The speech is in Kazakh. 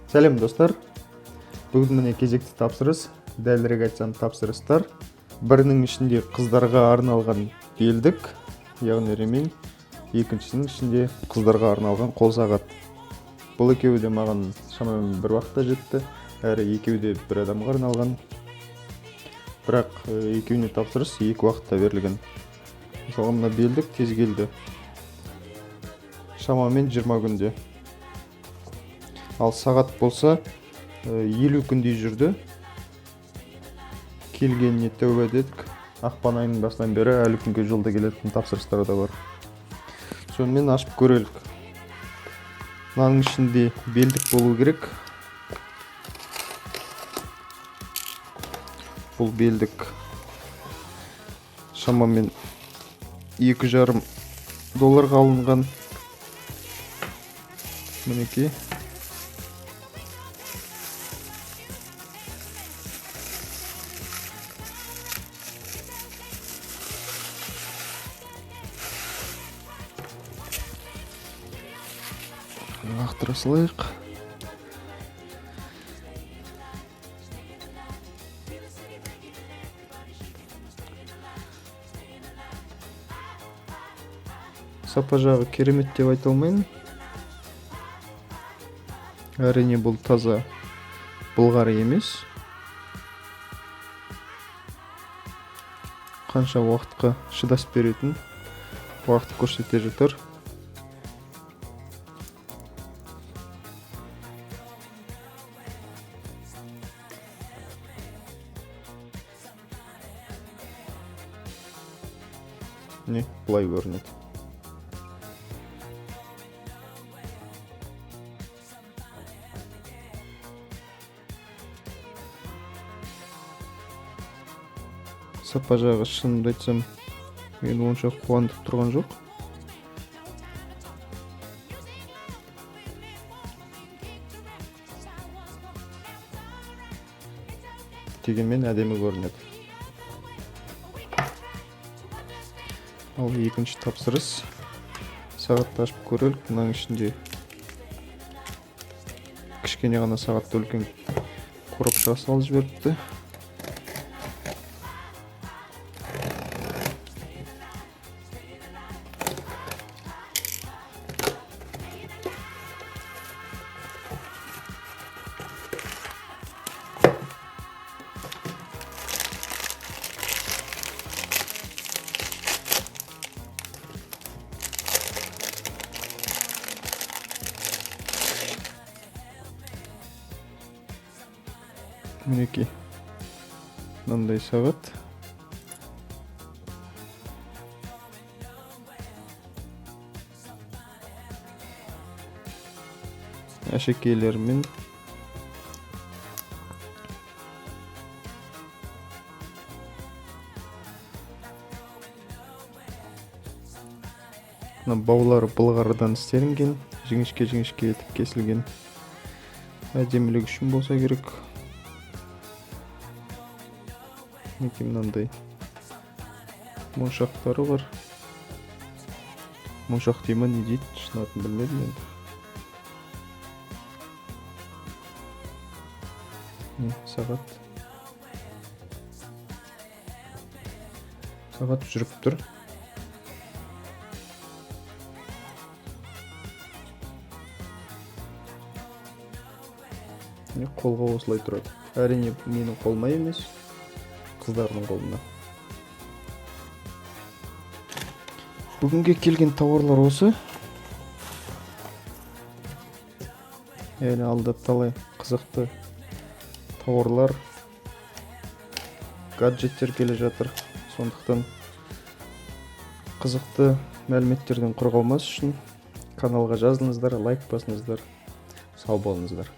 Сәлем, достар! Бүгін, міне, кезекті тапсырыс. Дәлірек айтсам, тапсырыстар. Бірінің ішінде қыздарға арналған белдік, яғни ремень, екіншісінің ішінде қыздарға арналған қол сағат. Бұл екеуі де маған шамамен бір уақытта жетті, әрі екеуі де бір адамға арналған. Бірақ екеуіне тапсырыс екі уақытта берілген. Мысалға, мына белдік тез келді, шамамен 20 күнде. Ал сағат болса, 50 күндей жүрді. Келгеніне тәуба дедік. Ақпан айының басынан бері әлі күнге жолда келетін тапсырыстар да бар. Сонымен, ашып көрелік. Мынаның ішінде белдік болу керек. Бұл белдік шамамен 2,5 долларға алынған. Мінекей. Лақтыра салайық. Сапа жағы керемет деп айта алмаймын. Әрине, бұл таза былғары емес. Қанша уақытқа шыдас беретін, уақыт көрсете жатар. Міне, былай көрінеді. Сапа жағы, шынымды айтсам, мені онша қуантып тұрған жоқ. Дегенмен әдемі көрінеді. Ал екінші тапсырыс, сағатты ашып көрелік. Мынаның ішінде кішкене ғана сағатты үлкен коробкаға салып жіберіпті. Мінекей, мынандай сағат. Әшекейлерімен. Мына баулары былғарыдан істелінген, жіңішке жіңішке етіп кесілген, әдемілік үшін болса керек. Мінекей, мынандай моншақтары бар. Моншақ дей ма, не дейді, шын атын білмедім енді. Не, сағат жүріп тұр. Міне, қолға осылай тұрады. Әрине, менің қолыма емес, қыздардың қолына. Бүгінге келген тауарлар осы. Әлі алда талай қызықты тауарлар, гаджеттер келе жатыр. Сондықтан қызықты мәліметтерден құр қалмас үшін каналға жазылыңыздар, лайк басыңыздар. Сау болыңыздар!